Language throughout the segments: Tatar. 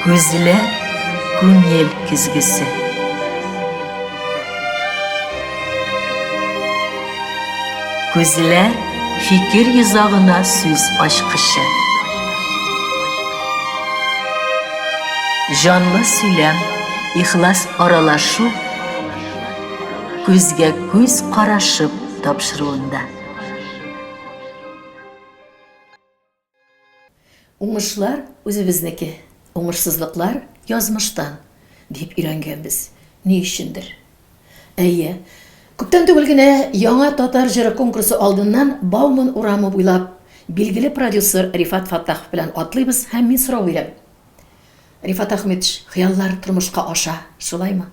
Күзләр күңел көзгесе. Күзләр фикер йозагына сүз ачкычы. Җанлы сөйләм, ихлас аралашу күзгә күз карашып тапшыруында. Уңышлар үзебезнеке, уңышсызлыклар язмыштан, дип өйрәнгәнбез, ни өчендер. Әйе, күптән түгел генә Яңа татар җыры конкурсы алдыннан Бауман урамы буйлап билгеле продюсер Рифат Фаттахов белән атлыйбыз һәм мин сорау бирәм. Рифат Ахметович, хыяллар тормышка аша, шулаймы?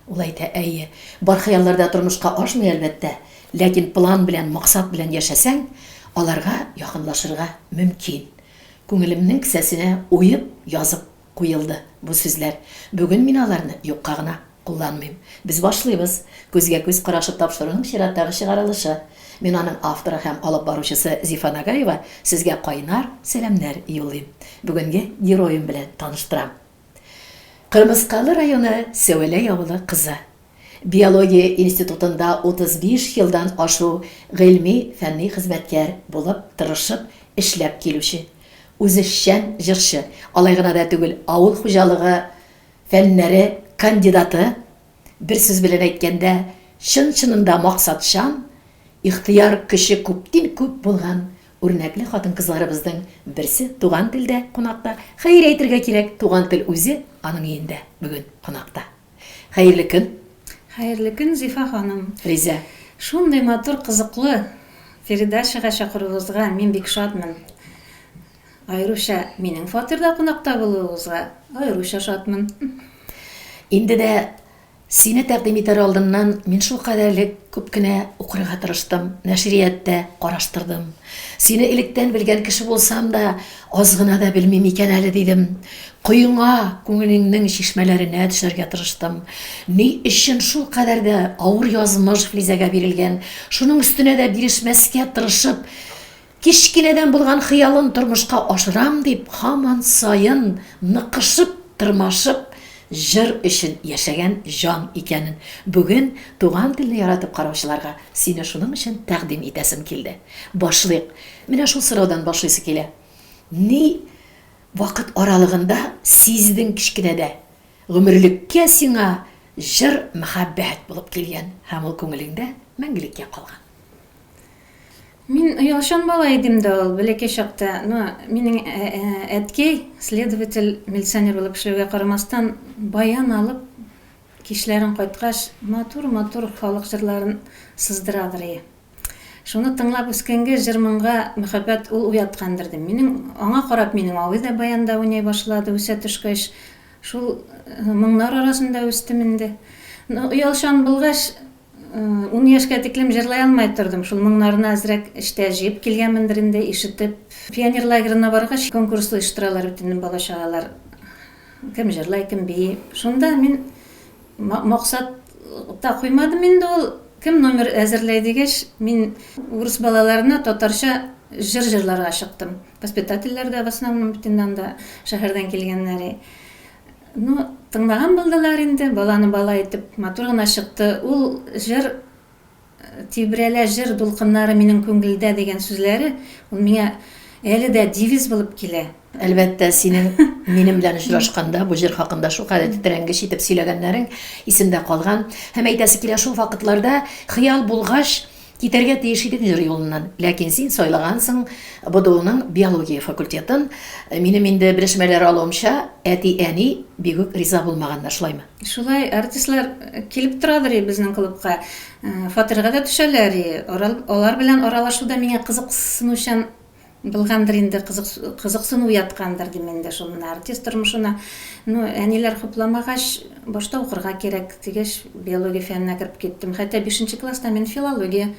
Ул әйтә, Әйе, бар хыяллар да тормышка ашмый, әлбәттә, ләкин план белән, максат белән яшәсәң, аларга якынлашырга мөмкин. Күңелемнең кесәсенә уеп язып куелды бу сүзләр. Бүген мин аларны юкка гына кулланмыйм. Без башлыйбыз. Күзгә-күз карашып тапшыруның чираттагы чыгарылышы. Мин аның авторы һәм алып баручысы Зифа Нагаева сезгә кайнар сәламнәр юллыйм. Бүгенге героем белән таныштырам. Кырмыскалы районы Сәвәләй авылы кызы. Биология институтында 35 елдан ашу гыйльми-фәнни хезмәткәр булып тырышып эшләп килүче, үзешчән җырчы, алай гына да түгел, авыл хуҗалыгы фәннәре кандидаты, бер сүз белән әйткәндә, чын-чынында максатчан, ихтыяр көче күптин-күп булган Үрнәкле хатын-кызларыбызның берсе Туган телдә кунакта. Хәер, әйтергә кирәк, Туган тел үзе аның өендә бүген кунакта. Хәерле көн! Хәерле көн, Зифа ханым! Флизә. Шундый матур, кызыклы передачага чакыруыгызга мин бик шатмын. Аеруча минем фатирда кунакта булуыгызга аеруча шатмын. Инде дә Сине тәкъдим итәр алдыннан мин шулкадәрле күп кенә укырга тырыштым, нәшриятта караштырдым. Сине электән белгән кеше булсам да, аз гына да белмим икән әле, дидем. Коеңа, күңелеңнең чишмәләренә төшәргә тырыштым. Ни өчен шулкадәр дә авыр язмыш Флизәгә бирелгән, шуның өстенә дә бирешмәскә тырышып, Кечкенәдән булган хыялын тормышка ашырам дип, һаман саен ныкышып, тырмашып, җыр өчен яшәгән җан икәнен бүген Туган телне яратып караучыларга сине шуның өчен тәкъдим итәсем килде. Башлыйк. Менә шул сораудан башлыйсы килә. Ни вакыт аралыгында сиздең кечкенәдә, гомерлеккә сиңа җыр мәхәббәт булып килгән һәм ул күңелеңдә мәңгелеккә калган? Мин оялчан бала идем дә ул, бәләкәй чакта. Но минем әткәй, следователь, милиционер булып эшләүгә карамастан, баян алып, кичләрен кайткач, матур-матур халык җырларын сыздырадыр и. Шуны тыңлап үскәнгә җыр-моңга мәхәббәт ул уяткандыр дим. Минем, аңа карап минем абый да баянда уйный башлады үсә төшкәч. Шул моңнар арасында үстем инде. Но оялчан булгач, Ун яшькә тиклем җырлый алмый тордым. Шул моңнарны әзрәк эчтә җыеп килгәнмендер инде, ишетеп. Пионер лагерена баргач, конкурс оештыралар бит инде бала-чагалар. Кем җырлый, кем бии. Шунда мин максат та куймадым инде ул. Кем номер әзерләй дигәч, мин урыс балаларына татарча җыр җырларга чыктым. Воспитательләр дә в основном бит инде анда шәһәрдән килгәннәре. Ну, тыңлаган булдылар инде, баланы бала итеп, матур гына чыкты. Ул җыр Тибрәлә җыр дулкыннары минем күңелдә дигән сүзләре, ул миңа әле дә девиз булып килә. Әлбәттә, синең минем белән очрашканда бу җыр хакында шулкадәр тетрәнгеч итеп сөйләгәннәрең исемдә калган. Һәм әйтәсе килә, шул вакытларда хыял булгач, Китәргә тиеш идең җыр юлыннан, ләкин син сайлагансың БДУның биология факультетын. Минем инде белешмәләр алуымча, әти-әни бигүк риза булмаганнар, шулаймы? Шулай, артистлар килеп торадыр и безнең клубка, фатирга да төшәләр и, алар белән аралашу да миңа кызыксынучан Булгандыр инде, кызык, кызыксыну уяткандыр дим инде шул менә артист тормышына. Ну, әниләр хупламагач, башта укырга кирәк дигәч, биология фәненә кереп киттем. Хәтта бишенче класста мин филология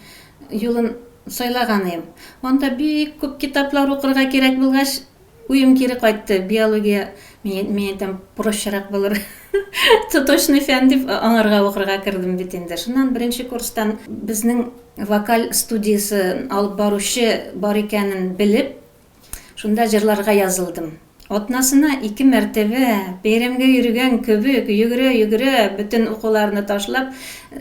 юлын сайлаган идем. Анда бик күп китаплар укырга кирәк булгач, уем кире кайтты. Биология, мин, мин әйтәм, прощерак булыр. Точный фән дип, аңарга укырга кердем бит инде. Шуннан беренче курстан безнең Вокаль студиясе алып баручы бар икәнен белеп, шунда җырларга язылдым. Атнасына ике мәртәбә, бәйрәмгә йөргән кебек, йөгерә-йөгерә, бөтен укуларны ташлап,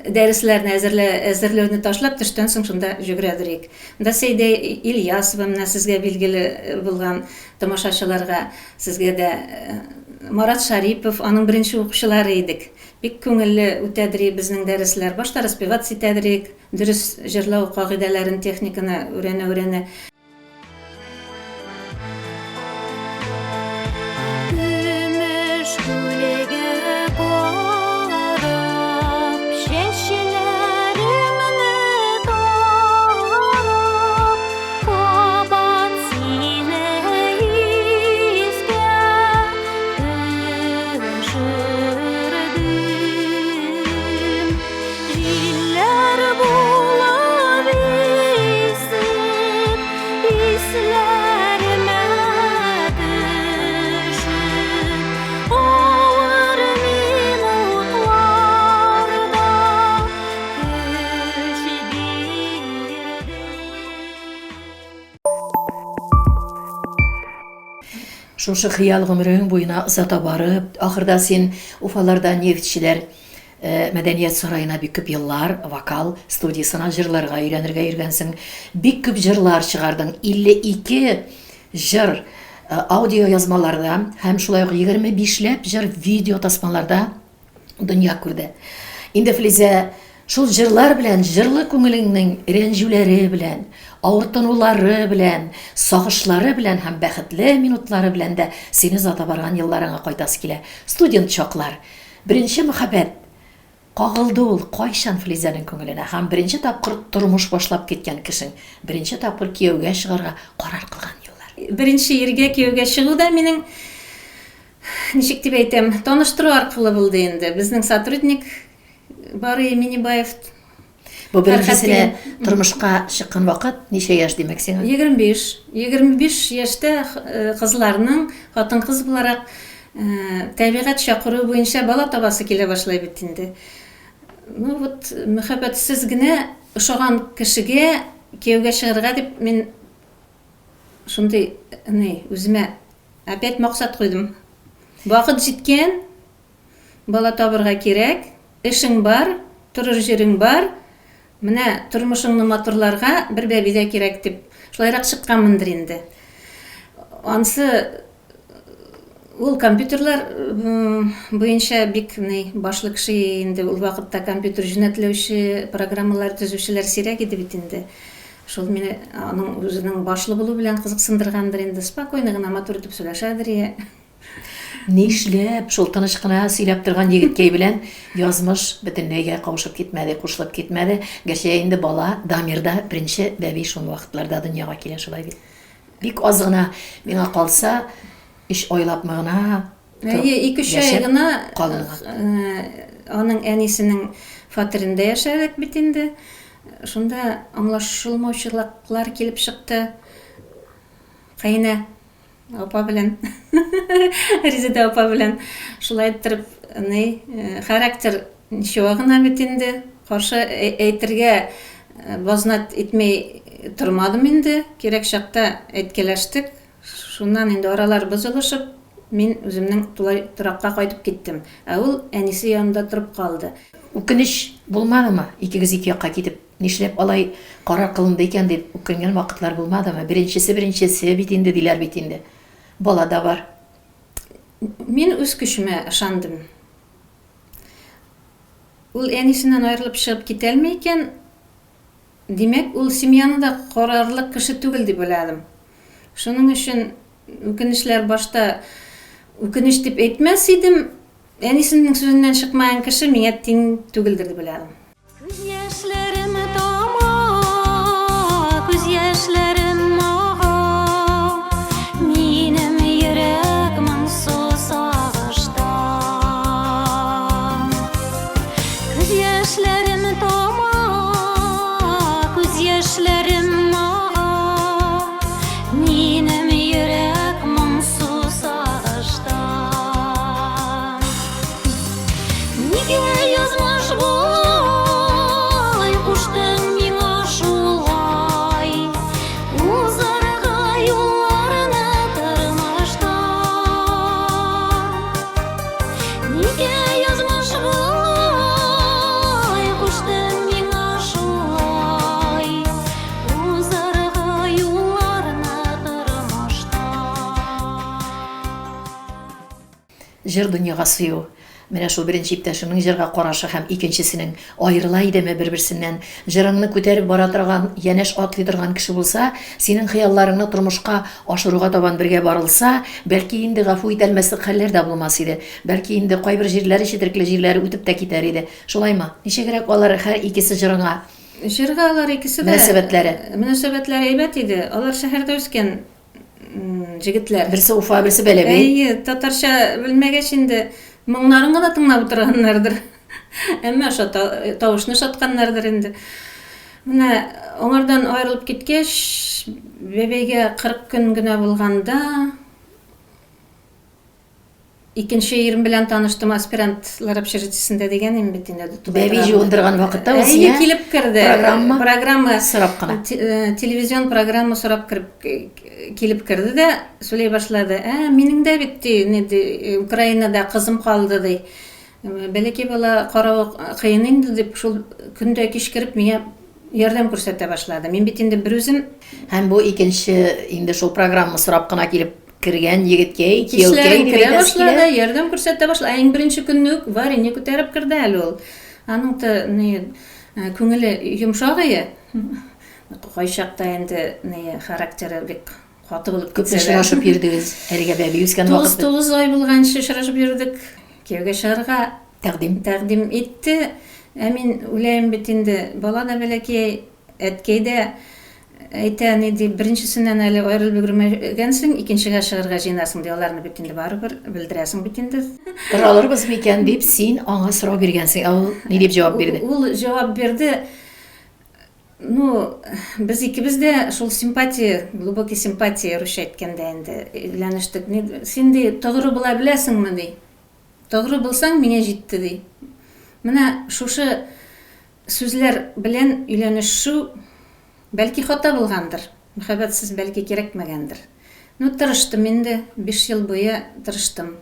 дәресләрне әзерлә, әзерләүне ташлап, төштән соң шунда җөгерәдер идек. Монда Сәйдә Ильясова, менә сезгә билгеле булган тамашачыларга, сезгә дә Марат Шарипов, аның беренче укучылары идек. Бик күңелле үтәдер безнең дәресләр. Башта распеваться итәдер идек, дөрес җырлау кагыйдәләрен, техниканы өйрәнә-өйрәнә. Көмеш күлгә карап, чәчләремне тарап, кабат сине искә төшердем. Җилләр булып исеп, исләремә төшеп, авыр минутларда көч бирде. Шушы хыял гомерең буена озата барып, ахырда син Уфаларда нефтьчеләр Мәдәният сараена бик күп еллар вокал студиясенә җырларга өйрәнергә йөргәнсең. Бик күп җырлар чыгардың. 52 җыр аудиоязмаларда һәм шулай ук 25 ләп җыр видеотасмаларда дөнья күрде. Инде Флизә, шул җырлар белән, җырлы күңелеңнең рәнҗүләре белән, авыртынулары белән, сагышлары белән һәм бәхетле минутлары белән дә сине озата барган елларыңа кайтасы килә. Студент чаклар. Беренче мәхәббәт кагылды ул кайчан Флизәнең күңеленә һәм беренче тапкыр тормыш башлап киткән кешең, беренче тапкыр кияүгә чыгарга карар кылган еллар. Беренче иргә кияүгә чыгу да минем, ничек дип әйтәм, таныштыру аркылы булды инде. Безнең сотрудник Барый Минибаев Бу беренчесенә тормышка чыккан вакыт ничә яшь димәк сиңа? 25. 25 яшьтә э, кызларның хатын-кыз буларак э, табигать чакыруы буенча бала табасы килә башлый бит инде. Ну вот мәхәббәтсез генә ошаган кешегә кияүгә чыгарга дип мин шундый ни үземә опять максат куйдым. Вакыт җиткән, Бала табырга кирәк, эшең бар, торыр җирең бар, менә тормышыңны матурларга бер бәби дә кирәк дип, шулайрак чыкканмындыр инде. Ансы ул компьютерлар буенча бик ни башлы кеше инде ул вакытта компьютер җүнәтләүче, программалар төзүчеләр сирәк иде бит инде. Шул мине аның үзенең башлы булу белән кызыксындыргандыр инде. Спокойно гына матур итеп сөйләшәдер. Нишләп шул тыныч кына сөйләп торган егеткәй белән язмыш бөтенләйгә кавышып китмәде, кушылып китмәде. Гәрчә инде бала Дамир да беренче бәби шул вакытларда дөньяга килә, шулай бит. Бик аз гына миңа калса, өч айлапмы гына Әйе, ике-өч ай гына аның әнисенең фатирында яшәдек бит инде. Шунда аңлашылмаучылыклар килеп чыкты. Каенә Апа белән, Резеда апа белән шулай иттереп, ни, э, характер ничего гына бит инде. Каршы әйтергә э, базнат итмей тормадым инде. Кирәк чакта әйткәләштек. Шуннан инде аралар бозылышып, мин үземнең тулай торакка кайтып киттем. Ә ул әнисе янында торып калды. Үкенеч булмадымы, икегез ике якка китеп Нишләп алай карар кылынды икән дип үкенгән вакытлар булмадымы? Беренчесе беренчесе бит инде диләр бит инде. Бала да бар. Мин үз көчемә ышандым. Ул әнисеннән аерылып чыгып китәлми икән, димәк, ул семьяны да карарлык кеше түгел дип уйладым. Шуның өчен үкенечләр башта үкенеч дип әйтмәс идем, Әнисенең сүзеннән чыкмаган кеше миңа тиң түгелдер дип уйладым. Күз яшьләрем тама, күз яшьләрем ага, Минем йөрәк моңсу сагыштан. Күз яшьләрем тама, күз яшьләрем ага, Минем йөрәк моңсу сагыштан. Нигә язмыш болай? Җыр дөньяга сыю. Менә шул беренче иптәшеңнең җырга карашы һәм икенчесенең аерыла идеме бер-берсеннән? Җырыңны күтәреп бара торган, янәш атлый торган кеше булса, синең хыялларыңны тормышка ашыруга табан бергә барылса, бәлки инде гафу итәлмәслек хәлләр дә булмас иде. Бәлки инде кайбер җирләре четерекле җирләре үтеп тә китәр иде. Шулаймы? Ничегрәк алар һәр икесе җырыңа? Җырга алар икесе дә. Мөнәсәбәтләре? Мөнәсәбәтләре әйбәт иде. Алар шәһәрдә үскән җегетләр. Берсе Уфа, берсе Бәләбәй. Әйе, татарча белмәгәч инде моңнарын гына тыңлап утырганнардыр. Әмма ошата, тавышны ошатканнардыр инде. Менә аңардан аерылып киткәч, бәбәйгә 40 көн генә булганда, Икенче ирем белән таныштым аспирантлар общежитиесендә дигән идем бит инде. Бәби җуындырган вакытта ул сиңа килеп керде. Программа, программа сорап кына. Э, телевизион программа сорап кереп э, килеп керде дә сөйли башлады. Ә, минем дә бит ди, ни ди, э, Украинада кызым калды ди. Бәләкәй бала каравы кыен инде дип, шул көндә кич кереп миңа ярдәм күрсәтә башлады. Мин бит инде берүзем. Һәм бу икенче инде шул программа сорап кына килеп Кергән егеткәй, кияүкәй дип керә башлады, ярдәм күрсәтә башлады. Ә иң беренче көнне үк варенье күтәреп керде әле ул. Аның та ни э, күңеле йомшак ие. Кайчакта инде ни характеры бик каты булып китсә. Күпме очрашып йөрдегез? Әлегә бәби үскән вакыт. 9 ай булганчы очрашып йөрдек. Кияүгә чыгарга тәкъдим тәкъдим итте. Ә мин уйлыйм бит инде, бала да бәләкәй, әткәй дә Әйтә, ни ди, беренчесеннән әле аерылып өлгермәгәнсең, икенчегә чыгарга җыенасың, ди, аларны бит инде барыбер белдерәсең бит инде. Тора алырбыз микән, дип, син аңа сорау биргәнсең. Ә ул ни дип җавап бирде? Ул җавап бирде, ну, без икебез дә шул симпатия, глубокий симпатия, русча әйткәндә инде, өйләнештек. Син, ди, тогры була беләсеңме, ди. Тогры булсаң, миңа җитте, ди. Менә шушы Сүзләр белән өйләнешү бәлки хата булгандыр, мәхәббәтсез бәлки кирәкмәгәндер. Ну, тырыштым инде, биш ел буе тырыштым.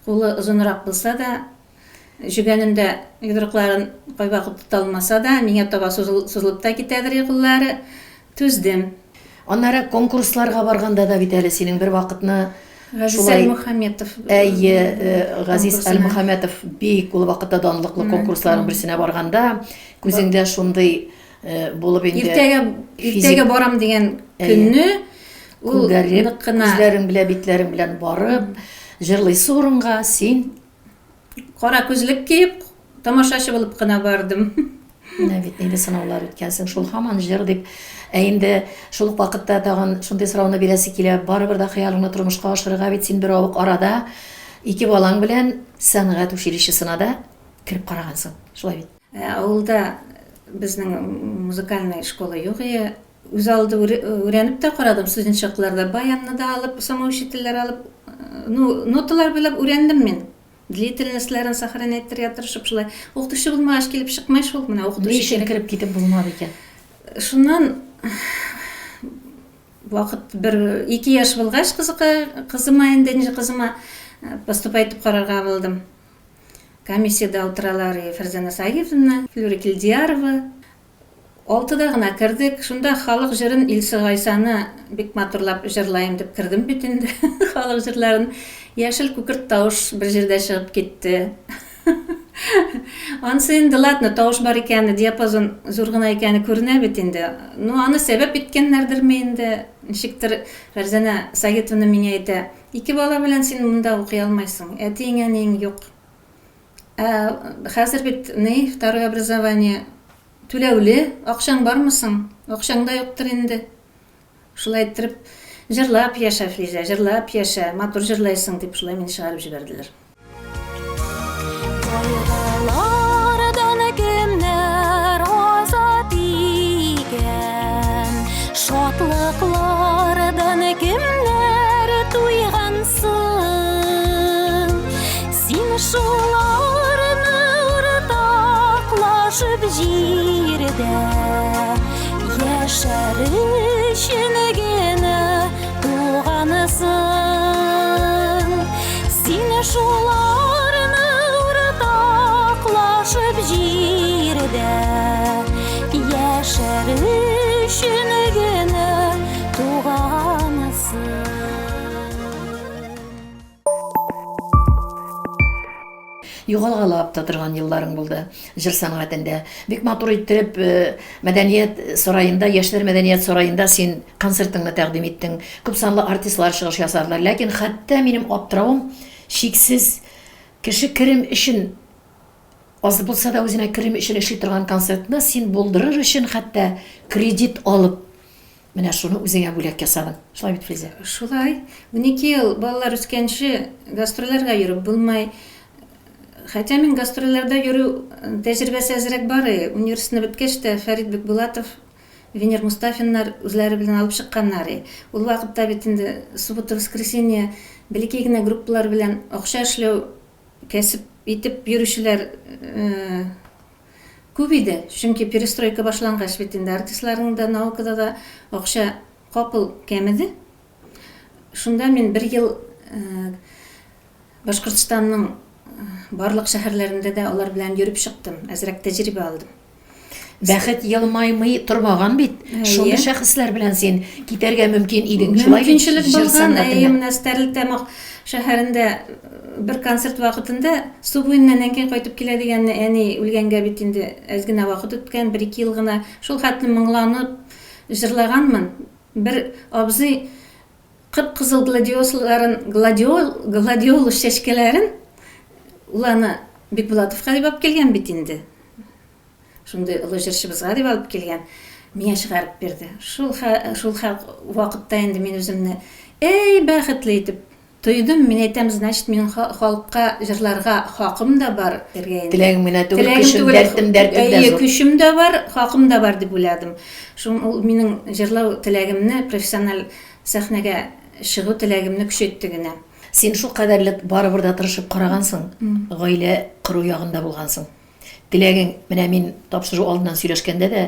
Кулы озынрак булса да, җөгәнендә йодрыкларын кайвакыт тота алмаса да, миңа таба сузылып та китәдер куллары, түздем. Аннары конкурсларга барганда да бит әле синең бер вакытны Газиз Әлмөхәммәтов. Әйе, э, Газиз Әлмөхәммәтов бик ул вакытта данлыклы конкурсларның берсенә барганда, күзеңдә шундый э, булып инде. Иртәгә иртәгә барам дигән көнне ул нык кына күзләрең белән, битләрең белән барып, җырлыйсы урынга син Кара күзлек киеп, тамашачы булып кына бардым. Менә бит нинди сынаулар үткәнсең, шул һаман җыр дип. Ә инде шул ук вакытта тагын шундый сорауны бирәсе килә, барыбер дә хыялыңны тормышка ашырырга бит син беравык арада ике балаң белән сәнгать училищесына да кереп карагансың, шулай бит? Ә авылда безнең музыкальный школа юк ие. Үзалды үрәнеп тә карадым, студент чакларда баянны да алып, самоучительләр алып, ну, ноталар буйлап үрәндем мин. Длительностьләрен сохранять итәргә тырышып шулай. Укытучы булмагач килеп чыкмый шул, менә укытучы. Ни өчен кереп китеп булмады икән? Шуннан вакыт бер ике яшь булгач кызыка, кызыма инде, ничә кызыма поступать итеп карарга булдым. Комиссиядә утыралар Фәрзәнә Сагитовна, Флюра Килдиярова. Алтыда гына кердек, шунда халык җырын Илсө Гайсаны бик матурлап җырлаем дип кердем бит инде халык җырларын. Яшел күкерт тавыш бер җирдә чыгып китте. Ансы инде ладно, тавыш бар икәне, диапазон зур гына икәне күренә бит инде. Ну, аны сәбәп иткәннәрдерме инде, ничектер Фәрзәнә Сагитовна миңа әйтә, ике бала белән син монда укый алмайсың, әтиең-әниең юк. Ә хәзер бит ни, второе образование түләүле, акчаң бармы соң? Акчаң да юктыр инде. Шулай иттереп, җырлап яшә, Флизә, җырлап яшә, матур җырлайсың, дип шулай мине чыгарып җибәрделәр. Кайгылардан кемнәр азат икән, Шатлыклардан кемнәр туйган соң? Син шуларны уртаклашып җирдә яшәр өчен генә тугансың. Син шуларны уртаклашып җирдә яшәр өчен генә тугансың. Югалгалап та торган елларың булды җыр сәнгатендә. Бик матур иттереп мәдәният сараенда, яшьләр мәдәният сараенда син концертыңны тәкъдим иттең. Күп санлы артистлар чыгыш ясадылар. Ләкин хәтта минем аптыравым чиксез кеше керем өчен аз булса да үзенә керем өчен эшли торган концертны син булдырыр өчен хәтта кредит алып Менә шуны үзеңә бүләк ясадың. Шулай бит, Флизә? Шулай. 12 ел балалар үскәнче гастрольләргә йөреп булмай. Хотя мин гастрольләрдә йөрү тәҗрибәсе әзрәк бар и. Университетны беткәч тә Фәрит Бикбулатов, Венер Мустафиннар үзләре белән алып чыкканнар и. Ул вакытта бит инде суббота-воскресенье бәләкәй генә группалар белән акча эшләү кәсеп итеп йөрүчеләр Күп иде, чөнки перестройка башлангач бит инде артистларның да, наукада да акча капыл кәмеде. Шунда мин бер ел Башкортстанның барлык шәһәрләрендә дә алар белән йөреп чыктым, әзрәк тәҗрибә алдым. Бәхет елмаймый тормаган бит. Шундый шәхесләр белән син китәргә мөмкин идең. Шулай бит? Мөмкинчелек булган, әйе, менә Стәрлетамак шәһәрендә Бер концерт вакытында су буеннан әнкәй кайтып килә дигәнне әни үлгәнгә бит инде әз генә вакыт үткән, бер-ике ел гына. Шул хәтле моңланып җырлаганмын. Бер абзый кып-кызыл гладиосларын, гладиол, гладиолус чәчкәләрен, ул аны Бикбулатовка дип алып килгән бит инде. Шундый олы җырчыбызга дип алып килгән, миңа чыгарып бирде. Шул шул вакытта инде мин үземне әй бәхетле итеп Тойдым, мин әйтәм, значит, минем халыкка җырларга хакым да бар. Теләгем генә түгел, көчем, дәртем, дәртем дә зур. Көчем дә бар, хакым да бар дип уйладым. Шул ул минем җырлау теләгемне, профессиональ сәхнәгә чыгу теләгемне көчәйтте генә. Син шул кадәрле барыбер дә тырышып карагансың, гаилә кору ягында булгансың. Теләгең, менә мин тапшыру алдыннан сөйләшкәндә дә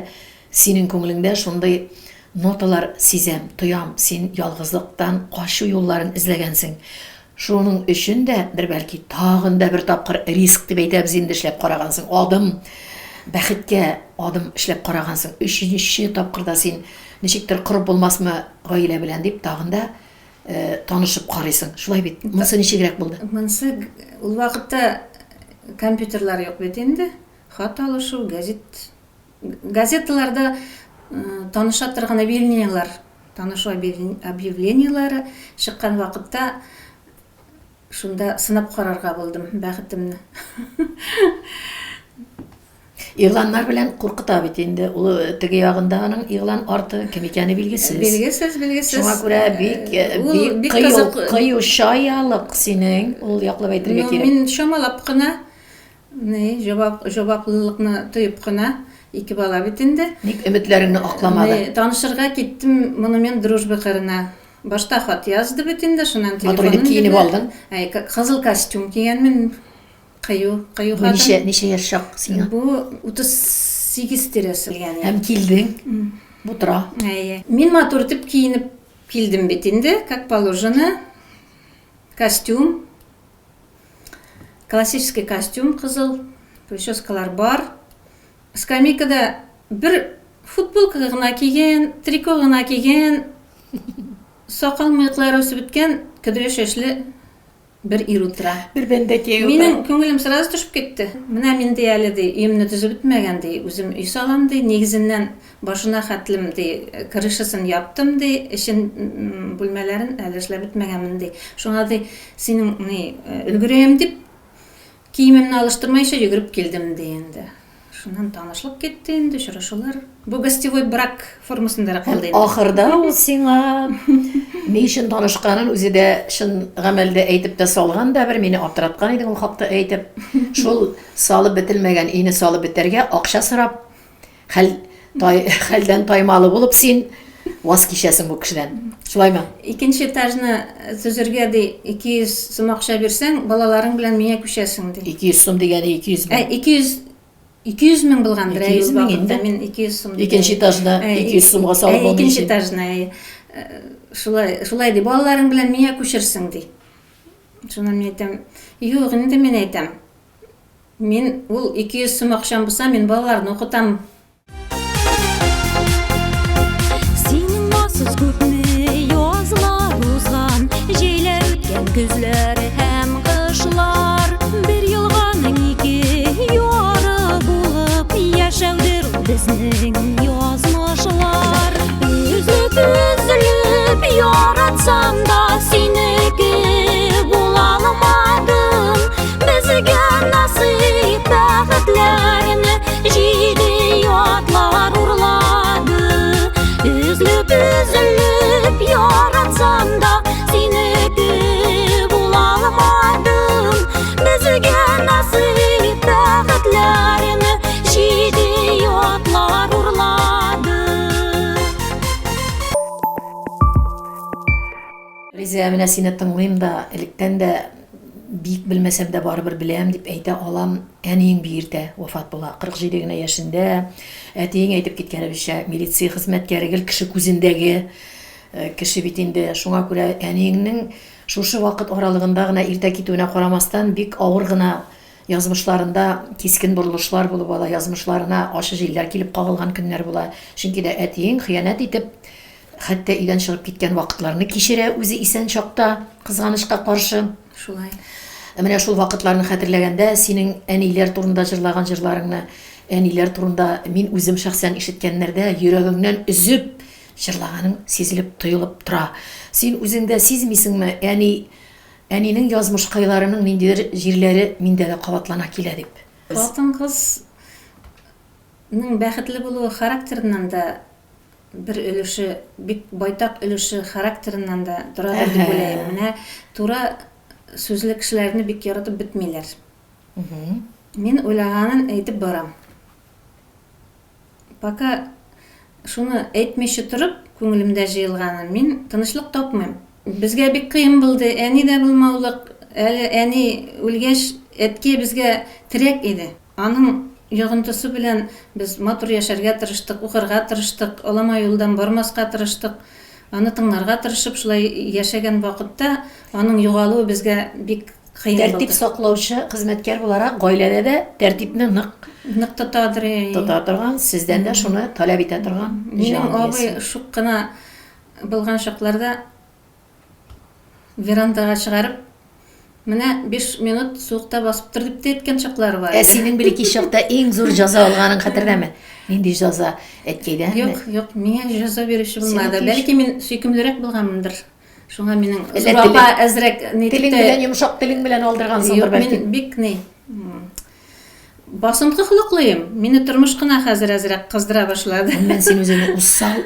синең күңелеңдә шундый ноталар сизәм, тоям, син ялгызлыктан качу юлларын эзләгәнсең. Шуның өчен дә, бер бәлки, тагын да бер тапкыр риск дип әйтәбез инде, эшләп карагансың, адым, бәхеткә адым эшләп карагансың. Өченче тапкыр да син ничектер корып булмасмы гаилә белән дип тагын да танышып карыйсың. Шулай бит? Монысы ничегрәк булды? Монысы ул вакытта компьютерлар юк бит инде. Хат алышу, газет газеталарда таныша торган объявлениеләр, танышу объявлениеләре чыккан вакытта шунда сынап карарга булдым бәхетемне. Игъланнар белән куркыта бит инде. Ул э, теге ягында аның игълан арты кем икәне билгесез. Билгесез, билгесез. Шуңа күрә бик э, ул бик, бик кыю, кыю чаялык синең ул яклап әйтергә кирәк. Мин чамалап кына, ни, җавап җаваплылыкны тоеп кына, ике бала бит инде. Ник өметләреңне акламады? Ни, танышырга киттем Монумент дружбы кырына. Башта хат язды бит инде, шуннан телефонын. Матур итеп киенеп алдың. Әй, кызыл костюм кигәнмен. Кыю, кыю хатын. Бу ничә, ничә яшь чак сиңа? Бу 38 тирәсе. Һәм килдең. Бу тора. Әйе. Мин матур итеп киенеп килдем бит инде, как положено. Костюм. Классический костюм кызыл. Прическалар бар. Скамейкада бер футболка гына кигән, трико гына кигән, сакал мыеклары үсеп беткән, көдрә чәчле Бер ир утыра. Бер бәндәкәй утыра. Минем күңелем сразу төшеп китте. Менә мин, ди, әле, ди, өемне төзеп бетмәгән, ди, үзем өй салам, ди, нигезеннән башына хәтлем, ди, крышасын яптым, ди, эчен, бүлмәләрен әле эшләп бетмәгәнмен, ди. Шуңа, ди, синең, ни, өлгерәем дип, киемемне алыштырмыйча йөгереп килдем, ди инде. Шуннан танышлык китте инде, очрашулар. Бу гостевой брак формасындарак булды инде. Ахырда ул сиңа ни өчен танышканын үзе дә чын гамәлдә әйтеп тә салган да бер мине аптыраткан идең ул хакта әйтеп. Шул салып бетелмәгән өйне салып бетәргә акча сорап, хәл тай, хәлдән таймалы булып син ваз кичәсең бу кешедән. Шулаймы? Икенче этажны төзергә ди 200 сум акча бирсәң, балаларың белән миңа күчәсең ди. 200 сум дигәне 200 мең. Ә 200 200 мең булгандыр, әй, ул вакытта мин 200 сум. Икенче этажны 200 сумга салып булмый. Икенче этажны, әй. Шулай, шулай ди, балаларың белән миңа күчерсең ди. Шуннан мин әйтәм, юк, инде мин әйтәм. Мин ул 200 сум акчам булса, мин балаларны укытам. Синең басыз күпме язлар узган, җәйләр үткән, көзләр һәм кышлар. Бер елганың яратсам да синеке була алмадым. Безгә насыйп бәхетләрне җиде ятлар урлады. Өзелеп өзелеп яратсам да синеке була алмадым. Безгә насыйп бәхетләрне җиде ятлар урлады. Ризия, менә сине тыңлыйм да, электән дә бик белмәсәм дә барыбер беләм дип әйтә алам. Әниең бик иртә вафат була, 47 генә яшендә. Әтиең әйтеп киткәнебезчә, милиция хезмәткәре, гел кеше күзендәге э, кеше бит инде. Шуңа күрә әниеңнең шушы вакыт аралыгында гына иртә китүенә карамастан, бик авыр гына язмышларында кискен борылышлар булып ала, язмышларына ачы җилләр килеп кагылган көннәр була. Чөнки дә әтиең хыянәт итеп, хәтта өйдән чыгып киткән вакытларны кичерә үзе исән чакта, кызганычка каршы. Шулай. Ә менә шул вакытларны хәтерләгәндә, синең әниләр турында җырлаган җырларыңны, әниләр турында мин үзем шәхсән ишеткәннәрдә йөрәгеңнән өзеп җырлаганың сизелеп, тоелып тора. Син үзең дә сизмисеңме, әни, әнинең язмышкайларының ниндидер җирләре миндә дә кабатлана килә дип? Хатын-кызның бәхетле булуы характерыннан да бер өлеше, бик байтак өлеше характерыннан да торадыр дип уйлыйм. Менә тура сүзле кешеләрне бик яратып бетмиләр. Мин уйлаганын әйтеп барам. Пока шуны әйтмичә торып, күңелемдә җыелганын, мин тынычлык тапмыйм. Безгә бик кыен булды, әни дә булмаулык, әле әни үлгәч, әткәй безгә терәк иде. Аның йогынтысы белән без матур яшәргә тырыштык, укырга тырыштык, алама юлдан бармаска тырыштык. Аны тыңларга тырышып шулай яшәгән вакытта аның югалуы безгә бик кыен булды. Тәртип саклаучы хезмәткәр буларак гаиләдә дә тәртипне нык нык тотадыр. Тота торган, сездән дә шуны таләп итә торган. Минем абый шук кына булган чакларда верандага чыгарып, менә 5 минут суыкта басып тор дип тә әйткән чаклары бар. Ә синең бәләкәй чакта иң зур җәза алганың хәтердәме? Нинди җәза? Әткәйдәнме? Юк, юк, миңа җәза бирүче булмады. Бәлки мин сөйкемлерәк булганмындыр. Шуңа минем зур апа әзрәк ни Телең белән йомшак телең белән алдыргансыңдыр бәлки. Юк, мин бик ни басынкы холыклыйм. Мине тормыш кына хәзер әзрәк кыздыра башлады. Гомумән, син үзеңне усал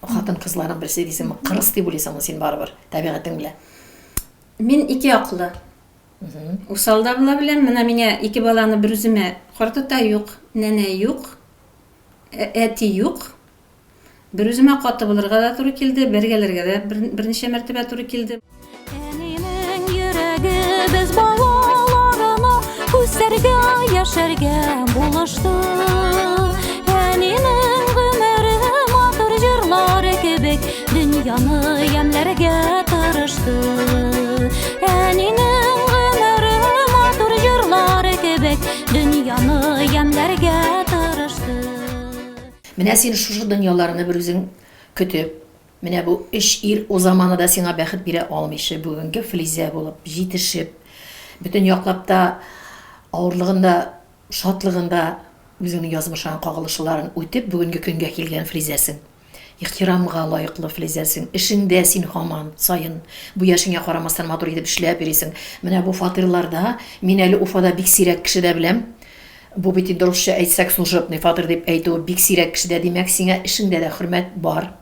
хатын-кызларның берсе дисеңме? Кырыс дип уйлыйсыңмы син барыбер, табигатең белән? Мин ике яклы. Усал да була беләм. Менә миңа ике баланы берүземә картата юк, нәнәй юк, әти юк. Берүземә каты булырга да туры килде, бәргәләргә дә берничә мәртәбә туры килде. Әнинең йөрәге без балаларына үсәргә, яшәргә булышты. Әнинең гомере матур җырлар кебек дөньяны ямьләргә тырышты. Әнинең гомере матур җырлар кебек дөньяны ямьләргә тырышты. Менә син шушы дөньяларны берүзең көтеп, менә бу өч ир узаманы да сиңа бәхет бирә алмыйча, бүгенге Флизә булып, җитешеп, бөтен яклап та авырлыгын да, шатлыгын да, үзеңнең язмышыңа кагылышлыларын үтеп, бүгенге көнгә килгән Флизәсең. Ихтирамга лаеклы Флизәсең. Эшеңдә син һаман саен, бу яшеңә карамастан матур итеп эшләп йөрисең. Менә бу фатирларда, мин әле Уфада бик сирәк кеше дә беләм, Бу бит инде русча әйтсәк служебный фатир дип әйтүе бик сирәк кешедә, димәк, сиңа эшеңдә дә хөрмәт бар,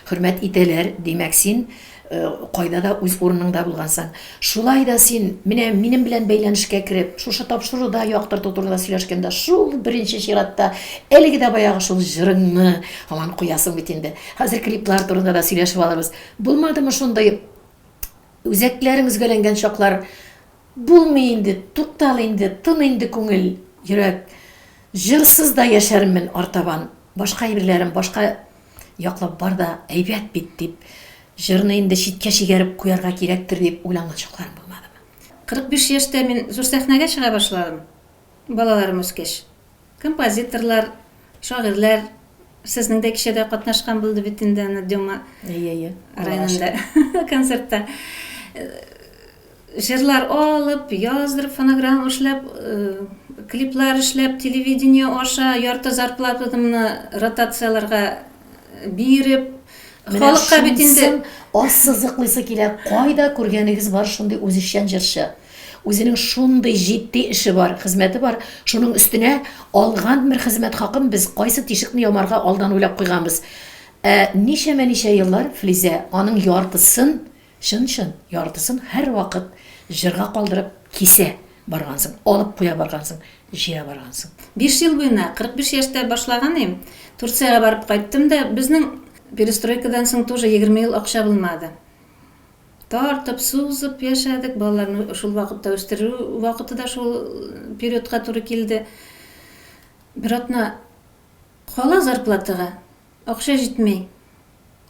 хөрмәт итәләр, димәк, син кайда да үз урыныңда булгансың. Шулай да син менә минем белән бәйләнешкә кереп, шушы тапшыруда яктырту турында сөйләшкәндә, шул беренче чиратта әлеге дә баягы шул җырыңны һаман куясың бит инде. Хәзер клиплар турында да сөйләшеп алырбыз. Булмадымы шундый үзәкләрең өзгәләнгән чаклар? Булмый инде, туктал инде, тын инде күңел, йөрәк. Җырсыз да яшәрмен артабан. Башка әйберләрем, башка яклап бар да әйбәт бит, дип, җырны инде читкә чигәреп куярга кирәктер дип уйланган чакларым булмадымы? 45 яшьтә мин зур сәхнәгә чыга башладым, балаларым үскәч. Композиторлар, шагыйрьләр сезнең дә кичәдә катнашкан булды бит инде аны Дема Әйе, әйе. районында концертта. Җырлар алып, яздырып, фонограмма эшләп, клиплар эшләп, телевидение аша ярты зарплатамны ротацияләргә биреп, Менә Халыкка бит инде шунысын ассызыклыйсы килә, кайда күргәнегез бар шундый үзешчән җырчы? Үзенең шундый җитди эше бар, хезмәте бар, шуның өстенә алган бер хезмәт хакын без кайсы тишекне ямарга алдан уйлап куйганбыз. Ә ничәмә-ничә еллар Флизә аның яртысын, чын-чын яртысын һәрвакыт җырга калдырып кисә баргансың, алып куя баргансың, җыя баргансың. Биш ел буена, 45 яшьтә башлаган идем, Турциягә барып кайттым да, безнең перестройкадан соң тоже 20 ел акча булмады. Тартып, сузып яшәдек, балаларны шул вакытта үстерү вакыты да шул периодка туры килде. Бер атна кала зарплатага, акча җитми.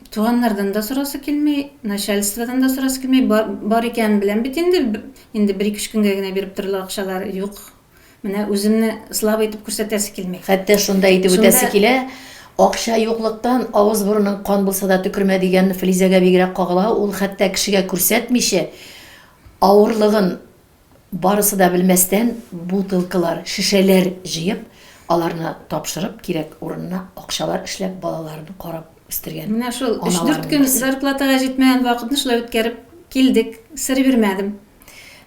Туганнардан да сорасы килми, начальстводан да сорасы килми. Бар икәнен беләм бит инде, инде бер-ике өч көнгә генә биреп торырлык акчалар юк. Менә үземне слабый итеп күрсәтәсе килми. Хәтта шунда әйтеп үтәсе килә, акча юклыктан авыз-борының кан булса да төкермә дигән Флизәгә бигрәк кагыла, ул хәтта кешегә күрсәтмичә, авырлыгын барысы да белмәстән, бутылкалар, шешәләр җыеп, аларны тапшырып, кирәк урынына акчалар эшләп, балаларын карап үстергән Менә шул өч-дүрт көн зарплатага җитмәгән вакытны шулай үткәреп килдек, сер бирмәдем.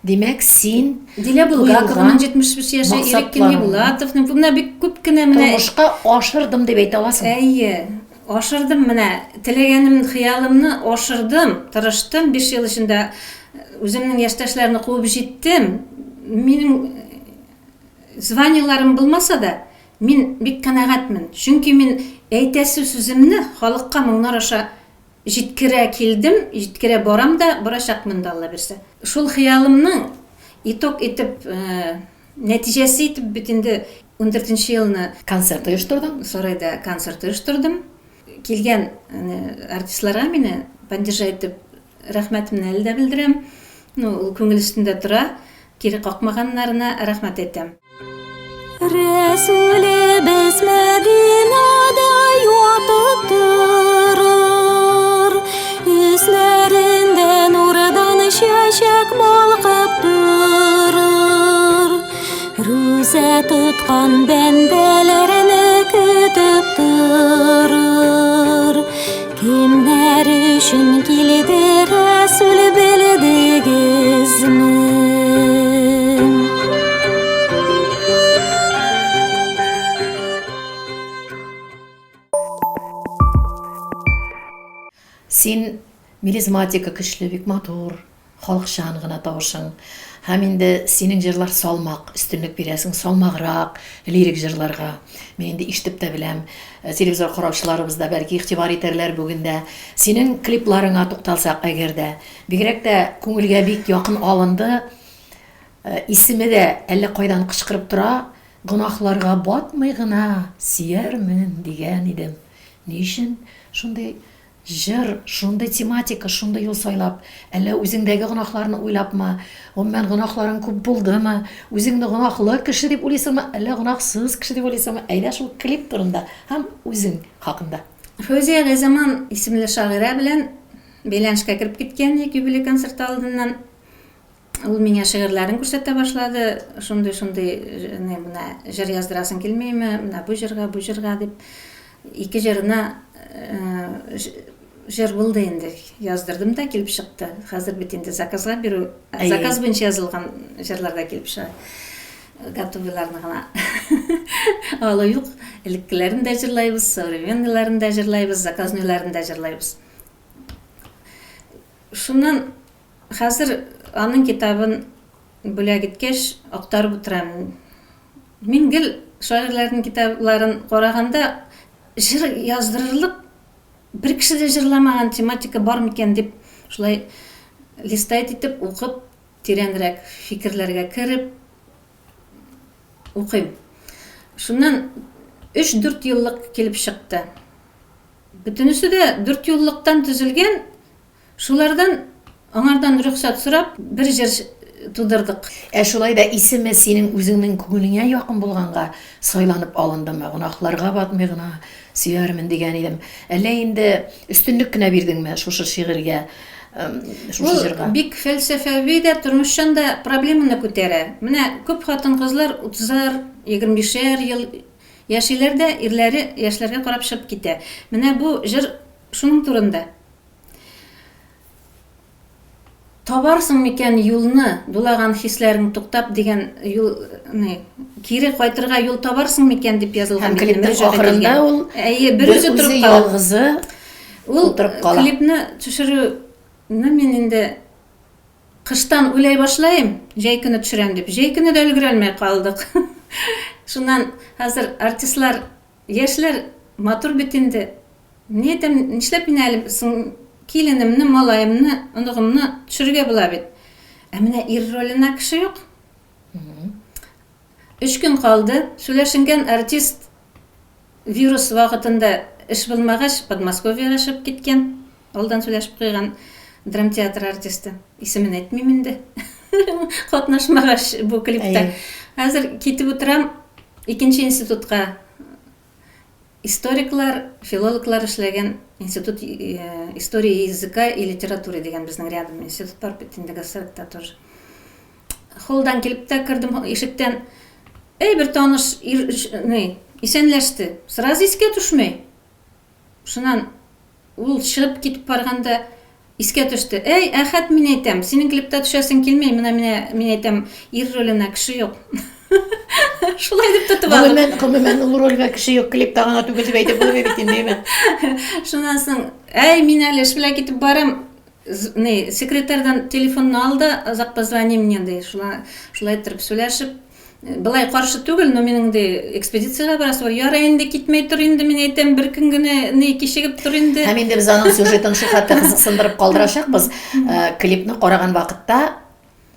Димәк, син Дилә Булгакованың 75 яше, Ирек Киньябулатовның, менә бик күп кенә менә тормышка ашырдым дип әйтә аласың. Әйе, ашырдым менә. Теләгәнем, хыялымны ашырдым, тырыштым 5 ел эчендә. Үземнең яшьтәшләрне куып җиттем. Минем званиеләрем булмаса да, мин бик канәгатьмен. Чөнки мин әйтәсе сүземне халыкка моңнар аша Җиткерә килдем, җиткерә барам да, барачакмын да, Алла бирсә. Шул хыялымның итог итеп, нәтиҗәсе итеп бит инде ундүртенче елны. Концерт оештырдың? Сарайда концерт оештырдым. Килгән артистларга мине поддержать итеп рәхмәтемне әле дә белдерәм. Ну, ул күңел өстендә тора. Кире какмаганнарына рәхмәт әйтәм. Рәсүлебез Мәдинәдә ятып торыр, Өсләрендә нурдан чәчәк балкып торыр. Рүзә тоткан бәндәләрне көтеп торыр. Кемнәр өчен килде Рәсүл белдегезме? Син мелизматика көчле, бик матур. Халыкчан гына тавышың. Һәм инде синең җырлар салмак, өстенлек бирәсең салмаграк лирик җырларга. Мин инде ишетеп тә беләм. Телевизор караучыларыбыз да бәлки игътибар итәрләр бүген дә. Синең клипларыңа тукталсак әгәр дә. Бигрәк тә күңелгә бик якын алынды. Исеме дә әллә кайдан кычкырып тора, Гөнаһларга батмый гына сөярмен дигән идем. Ни өчен шундый Җыр, шундый тематика, шундый юл сайлап, әллә үзеңдәге гөнаһларны уйлапмы, гомумән, гөнаһларың күп булдымы, үзеңне гөнаһлы кеше дип уйлыйсыңмы, әллә гөнаһсыз кеше дип уйлыйсыңмы, әйдә шул клип турында һәм үзең хакында. Фәүзия Гайзаман исемле шагыйрә белән бәйләнешкә кереп киткән идек юбилей концерты алдыннан. Ул миңа шигырьләрен күрсәтә башлады. Шундый-шундый не менә җыр яздырасың килмиме? Менә бу җырга, бу җырга дип. Ике җырына җыр булды инде. Яздырдым да килеп чыкты. Хәзер бит инде заказга бирү, заказ буенча язылган җырлар да килеп чыга. Готовыйларны гына алу юк. Элеккеләрен дә җырлайбыз, современныйларын да җырлайбыз, заказныйларын да җырлайбыз. Шуннан Хәзер аның китабын бүләк иткәч, актарып утырам. Мин гел шагыйрьләрнең китапларын караганда, җыр яздырырлык бер кеше дә җырламаган тематика бар микән дип, шулай листать итеп, укып, тирәнрәк фикерләргә кереп укыйм. Шуннан өч-дүрт еллык килеп чыкты. Бөтенесе дә дүртьюллыктан төзелгән Шулардан, аңардан рөхсәт сорап, бер җыр тудырдык. Ә шулай да исеме синең үзеңнең күңелеңә якын булганга сайланып алындымы? Гөнаһларга батмый гына сөярмен дигән идем. Әллә инде өстенлек кенә бирдеңме шушы шигырьгә, шушы җырга? Ул бик фәлсәфәви дә, тормышчан да проблеманы күтәрә. Менә күп хатын-кызлар утызар, егермебишәр ел яшиләр дә, ирләре яшьләргә карап чыгып китә. Менә бу җыр. шуның турында. Табарсың микән юлны, дулаган хисләрең туктап дигән юл, ни, кире кайтырга юл табарсың микән дип язылган. Һәм клипның ахырында ул әйе, бер үзе торып кала. Ялгызы ул утырып кала. Клипны төшерүне мин инде кыштан уйлай башлаем, җәй көне төшерәм дип. Җәй көне дә өлгерә алмый калдык. Шуннан хәзер артистлар Яшьләр матур бит инде. Ни әйтәм, нишләп мин әле соң киленемне, малаемны, оныгымны төшерергә була бит. Ә менә ир роленә кеше юк. Өч көн калды. Сөйләшенгән артист вирус вакытында эш булмагач, Подмосковьега чыгып киткән. Алдан сөйләшеп куйган драмтеатр артисты. Исемен әйтмим инде. Катнашмагач бу клипта. Хәзер китеп утырам. Икенче институтка историклар, филологлар эшләгән институт истории языка и литературы дигән безнең рядом институт бар бит инде Гастрольдә тоже. Холлдан килеп тә кердем, ишектән әй бер таныш ир, ни, исәнләште. Сразу искә төшми. Шуннан ул чыгып китеп барганда искә төште. Әй, Әхәт, мин әйтәм, синең клипта төшәсең килми, менә менә мин әйтәм, ир роленә кеше юк. Шулай дип тотып алдым. Гомумән, гомумән ул рольгә кеше юк, клипта гына түгел дип әйтеп булмый бит инде, әйме? Шуннан соң, әй, мин әле эш белән китеп барам, ни, секретарьдан телефонны ал да, озак позвони мне, ди. Шулай, шулай иттереп сөйләшеп, Былай каршы түгел, но минем инде экспедициягә барасы бар. Ярый инде, китмәй тор инде, мин әйтәм, бер көн генә ни кичегеп тор инде. Һәм инде без аның сюжетын шулхәтле кызыксындырып калдырачакбыз. Э, клипны караган вакытта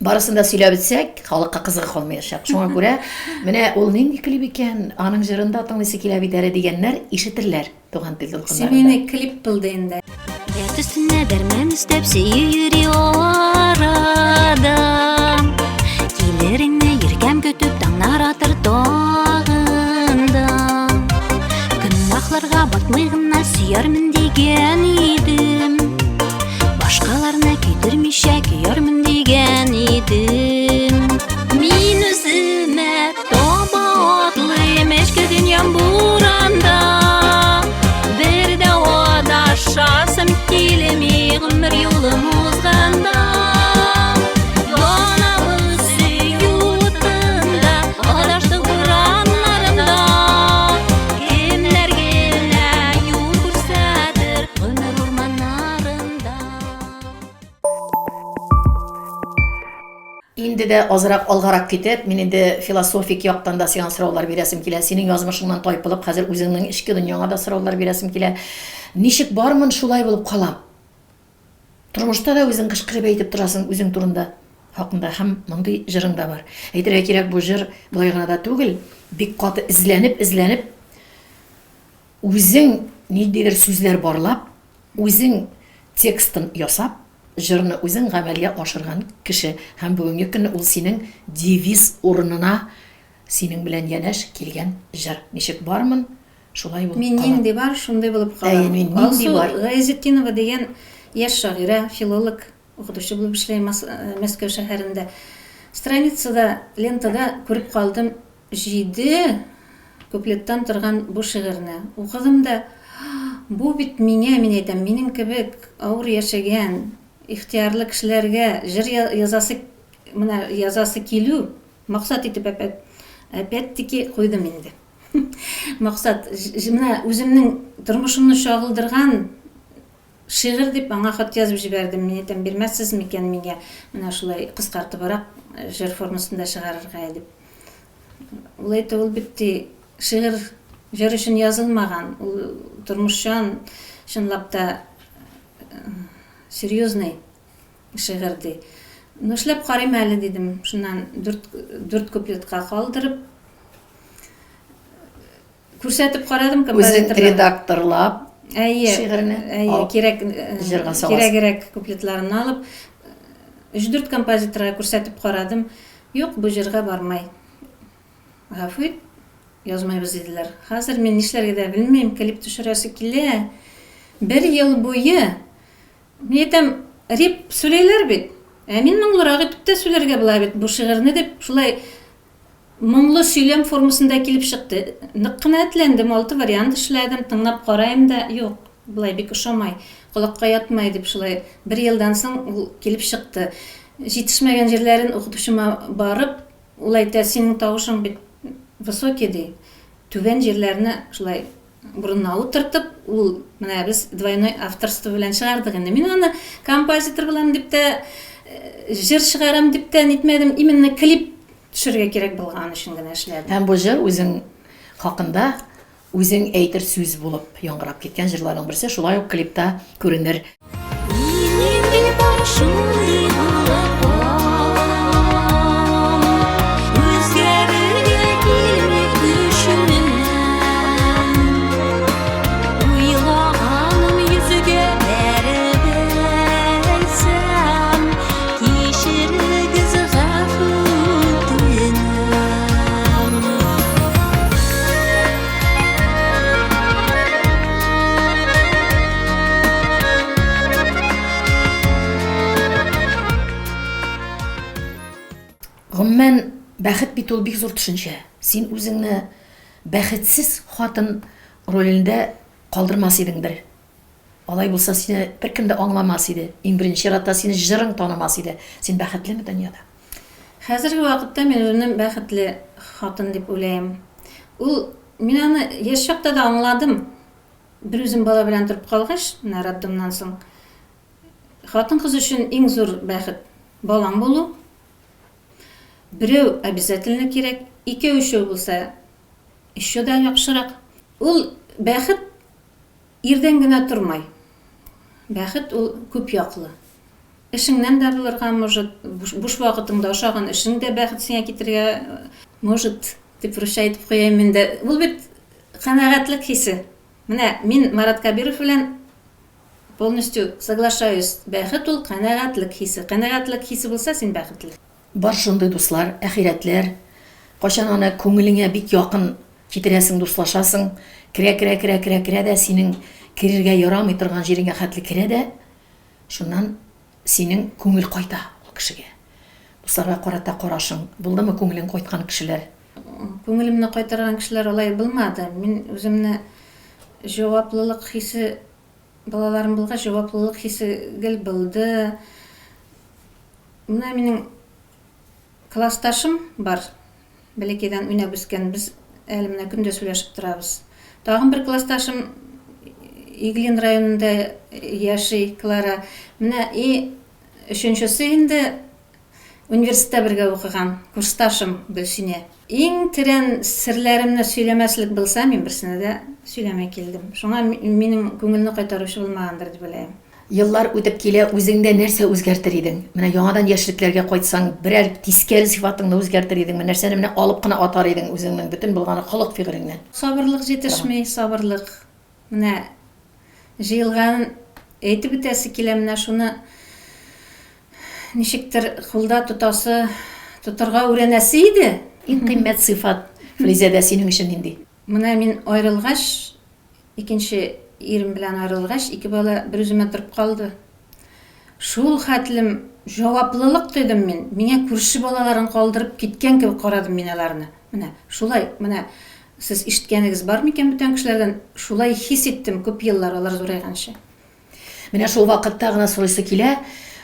барысын да сөйләп бетсәк, халыкка кызыгы калмаячак. Шуңа күрә менә ул нинди клип икән, аның җырын да тыңлыйсы килә бит әле дигәннәр ишетерләр. Туган тел дулкыннарында. Семейный клип булды инде. Дәрт өстенә дәрман өстәп сөю йөри арада. Килереңне йөргәм көтеп таңнар атыр тагын да. Гөнаһларга батмый гына сөярмен дигән идем. Башкаларны көйдермичә көярмен дигән идем. Мин үземә Таба атлыйм эчке дөньям буранда. Бер дә адашасым килми гомер юлым узганда. Янабыз сөю утында, адаштык бураннарында. Кемнәр генә юл күрсәтер гомер урманнарында. Инде дә азрак алгарак китеп, мин инде философик яктан да сиңа сораулар бирәсем килә. Синең язмышыңнан тайпылып, хәзер үзеңнең эчке дөньяңа да сораулар бирәсем килә. Ничек бармын, шулай булып калам. Тормышта да үзең кычкырып әйтеп торасың үзең турында, хакында һәм мондый җырың да бар. Әйтергә кирәк, бу җыр болай гына да түгел, бик каты эзләнеп, эзләнеп, үзең ниндидер сүзләр барлап, үзең текстын ясап, Җырны үзең гамәлгә ашырган кеше һәм бүгенге көнне ул синең девиз урынына синең белән янәш килгән җыр. Ничек бармын, шулай булып Мин калам. нинди бар, шундый булып калам. Әйе, мин нинди Алсу бар. Гайзетдинова дигән яшь шагыйрә, филолог, укытучы булып эшли Мәскәү шәһәрендә. Страницада, лентада күреп калдым Җиде куплеттан торган бу шигырьне укыдым да, бу бит миңа, мин әйтәм, минем кебек авыр яшәгән, ихтыярлы кешеләргә җыр язасы, менә язасы килү, максат итеп әпәт, опять-таки куйдым инде. Максат, менә үземнең тормышымны чагылдырган Шигырь дип аңа хат язып җибәрдем, мин әйтәм, бирмәссез микән миңа менә шулай кыскартыбрак җыр формасында чыгарырга дип. Ул әйтте, ул бит ди, шигырь җыр өчен язылмаган, ул тормышчан, чынлап та серьезный шигырь ди. Ну, эшләп карыйм әле, дидем. Шуннан дүрт куплетка калдырып, Күрсәтеп карадым композиторга. Үзең редакторлап әйе, шигырьне әйе, кирәк, җырга саласың. Кирәгерәк куплетларын алып, өч-дүрт композиторга күрсәтеп карадым. Юк, бу җырга бармай. Гафу ит, язмайбыз диделәр. Хәзер мин нишләргә дә белмим, клип төшерәсе килә. Бер ел буе, мин әйтәм, реп сөйләйләр бит. Ә мин моңлырак итеп тә сөйләргә була бит бу шигырьне дип, шулай Моңлы сөйләм формасында килеп чыкты. Нык кына этләндем, алты вариант эшләдем, тыңлап караем да, юк. Болай бик ошамай, колакка ятмай, дип шулай бер елдан соң ул килеп чыкты. Җитешмәгән җирләрен укытучыма барып, ул әйтә, синең тавышың бит высокий, ди. Түбән җирләрне шулай урынына утыртып, ул менә без двойной авторство белән чыгардык инде. Мин аны композитор булам дип тә, җыр чыгарам дип тә нитмәдем, именно клип төшерергә кирәк булган өчен генә эшләдем. Һәм бу җыр үзең хакында Үзең әйтер сүз булып яңгырап киткән җырларның берсе шулай ук клипта күренер. Мин нинди бар шундый булып калам, Үзгәрергә килми көчемнән. Уйлаганым йөзгә бәреп әйтсәм, Кичерегез, гафу үтенәм. Гомумән, бәхет бит ул бик зур төшенчә. Син үзеңне бәхетсез хатын ролендә калдырмас идеңдер. Алай булса, сине беркем дә аңламас иде. Иң беренче чиратта сине җырың танымас иде. Син бәхетлеме дөньяда? Хәзерге вакытта мин үземне бәхетле хатын дип уйлыйм. Ул, мин аны яшь чакта да аңладым. Берүзем бала белән торып калгач, менә роддомнан соң, хатын-кыз өчен иң зур бәхет, балаң булу. Берәү обязательно кирәк, икәү-өчәү булса, еще да яхшырак. Ул бәхет Ирдән генә тормай. Бәхет ул күп яклы. Эшеңнән дә булырга может, буш вакытыңда ошаган эшең дә бәхет сиңа китерергә может, дип русча әйтеп куяйм инде. Ул бит канәгатьлек хисе. Менә мин Марат Кәбиров белән полностью соглашаюсь. Бәхет ул канәгатьлек хисе. Канәгатьлек хисе булса, син бәхетле. Бар шундый дуслар, әхирәтләр. Кайчан аны күңелеңә бик якын китерәсең, дуслашасың, керә-керә-керә-керә-керә дә синең керергә ярамый торган җиреңә хәтле керә дә, шуннан синең күңел кайта ул кешегә. Дусларга карата карашың булдымы күңелең кайткан кешеләр? Күңелемне кайтарган кешеләр алай булмады. Мин үземне җаваплылык хисе, балаларым булгач, җаваплылык хисе гел булды. Менә минем классташым бар, бәләкәйдән уйнап үскән, без әле менә көн дә сөйләшеп торабыз. Тагын бер классташым Иглин районында яши, Клара. Менә и өченчесе инде университетта бергә укыган курсташым Гөлсинә. Иң тирән серләремне сөйләмәслек булса, мин берсенә дә сөйләми килдем. Шуңа минем күңелне кайтаручы булмагандыр дип уйлыйм. Еллар үтеп килә, үзеңдә нәрсә үзгәртер идең? Менә яңадан яшьлекләргә кайтсаң, берәр тискәре сыйфатыңны үзгәртер идеңме? Нәрсәне менә алып кына атар идең үзеңнең бөтен булганы холык-фигылеңнән? Сабырлык җитешми, сабырлык. Менә җыелганын әйтеп үтәсе килә, менә шуны ничектер кулда тотасы, тотарга үрәнәсе иде. Иң кыйммәт сыйфат, Флизәдә, синең өчен нинди? Менә мин аерылгач, Икенче ирем белән аерылгач, ике бала берүземә торып калды. Шул хәтлем җаваплылык тойдым мин. Миңа күрше балаларын калдырып киткән кебек карадым мин аларны. Менә шулай, менә сез ишеткәнегез бар микән бүтән кешеләрдән, шулай хис иттем күп еллар алар зурайганчы. Менә шул вакытта гына сорыйсы килә,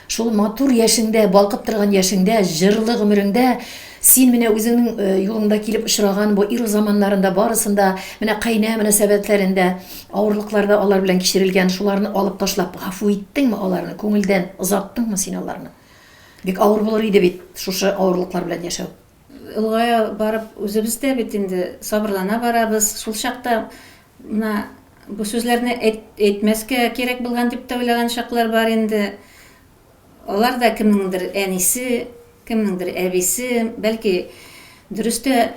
шул матур яшеңдә, балкып торган яшеңдә, җырлы гомереңдә син менә үзеңнең э, юлыңда килеп очраган бу ир заманнарында барысында, менә кайнә мөнәсәбәтләрендә, авырлыкларда алар белән кичерелгән, шуларны алып ташлап, гафу иттеңме аларны, күңелдән озаттыңмы син аларны? Бик авыр булыр иде бит шушы авырлыклар белән яшәү. Олыгая барып үзебез дә бит инде сабырлана барабыз. Шул чакта Менә бу сүзләрне әйтмәскә кирәк булган дип тә уйлаган чаклар бар инде. Алар да кемнеңдер әнисе, кемнеңдер әбисе, бәлки дөрес тә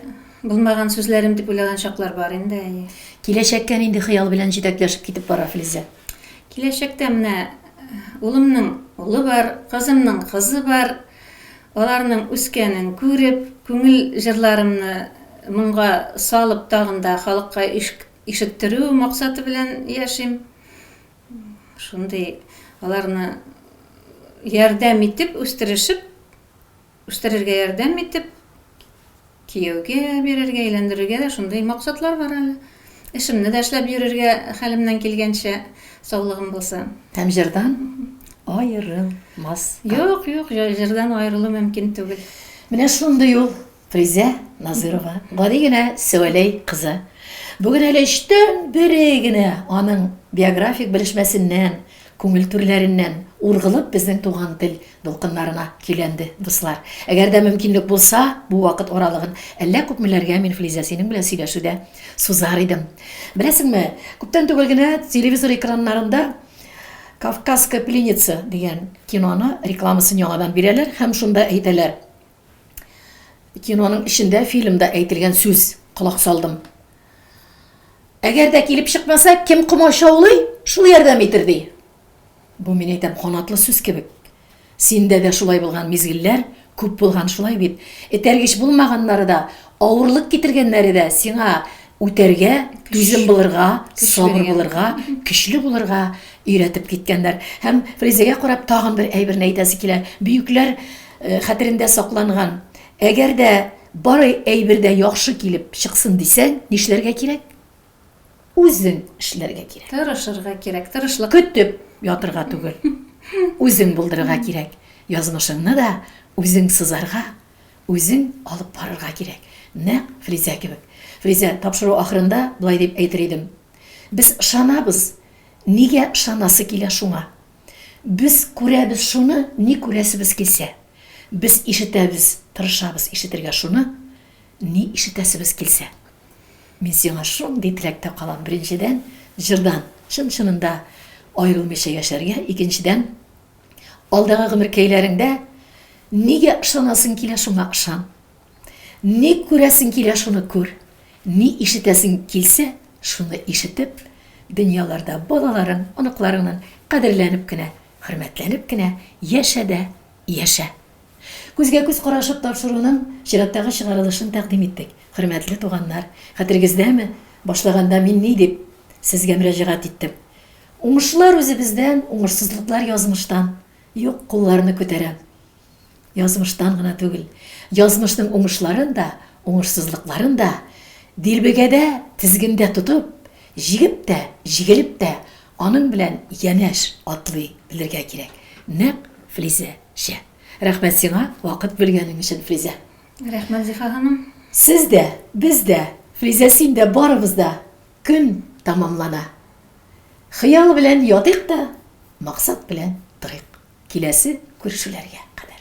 булмаган сүзләрем дип уйлаган чаклар бар инде, әйе. Киләчәккә нинди хыял белән җитәкләшеп китеп бара Флизә? Киләчәктә менә улымның улы бар, кызымның кызы бар. Аларның үскәнен күреп, күңел җырларымны моңга салып тагын да халыкка ишеттерү максаты белән яшим. Шундый аларны ярдәм итеп, үстерешеп, үстерергә ярдәм итеп, кияүгә бирергә, өйләндерергә дә шундый максатлар бар әле. Эшемне дә эшләп йөрергә хәлемнән килгәнчә, саулыгым булса. Һәм җырдан аерылмаска. Юк, юк, җырдан аерылу мөмкин түгел. Менә шундый ул Фризә Назырова, гади генә Сәвәләй кызы. Бүген әле өчтән бере генә аның биографик белешмәсеннән, күңел түрләреннән ургылып безнең туган тел дулкыннарына көйләнде, дуслар. Әгәр дә мөмкинлек булса, бу вакыт аралыгын әллә күпмеләргә мин, Флизә, синең белән сөйләшүдә сузар идем. Беләсеңме, күптән түгел генә телевизор экраннарында Кавказская пленница дигән киноны рекламасын яңадан бирәләр һәм шунда әйтәләр. Киноның эчендә фильмда әйтелгән сүз, колак салдым. Әгәр дә килеп чыкмаса, кем комачаулый, шул ярдәм итер, ди. Бу, мин әйтәм, канатлы сүз кебек. Синдә дә шулай булган мизгелләр күп булган, шулай бит? Этәргеч булмаганнары да, авырлык китергәннәре дә сиңа үтәргә, түзем булырга, сабыр булырга, көчле булырга өйрәтеп киткәннәр. Һәм Фризәгә карап тагын бер әйберне әйтәсе килә. Бөекләр э, хәтерендә сакланган. Әгәр дә бар әйбер дә яхшы килеп чыксын дисәң, нишләргә кирәк? Үзең эшләргә кирәк. Тырышырга кирәк, тырышлык. Көтеп ятырга түгел. Үзең булдырырга кирәк. Язмышыңны да үзең сызарга, үзең алып барырга кирәк. Нәкъ Фризә кебек. Фризә, тапшыру ахырында болай дип әйтер идем. Без ышанабыз, нигә ышанасы килә шуңа. Без күрәбез шуны, ни күрәсебез килсә. Без ишетәбез, тырышабыз ишетергә шуны, ни ишетәсебез килсә. Мин сиңа шундый теләктә калам, беренчедән, җырдан чын-чынында аерылмыйча яшәргә, икенчедән, алдагы гомеркәйләреңдә нигә ышанасың килә, шуңа ышан. Ни күрәсең килә, шуны күр. Ни ишетәсең килсә, шуны ишетеп, дөньяларда балаларың, оныкларыңнан кадерләнеп кенә, хөрмәтләнеп кенә яшә дә яшә. Күзгә-күз карашып тапшыруның чираттагы чыгарылышын тәкъдим иттек. Хөрмәтле туганнар, хәтерегездәме, башлаганда мин ни дип сезгә мөрәҗәгать иттем? Уңышлар үзебездән, уңышсызлыклар язмыштан. Юк, кулларны күтәрәм. Язмыштан гына түгел, язмышның уңышларын да, уңышсызлыкларын да дилбегәдә, тезгендә тотып, җигеп тә, җигелеп тә аның белән янәш атлый белергә кирәк. Нәкъ Флизә чә. Рәхмәт сиңа вакыт бүлгәнең өчен, Флизә. Рәхмәт, Зифа ханым. Сез дә, без дә, Флизә син дә, барыбыз да көн тәмамлана. Хыял белән ятыйк та, максат белән торыйк. Киләсе күрешүләргә кадәр.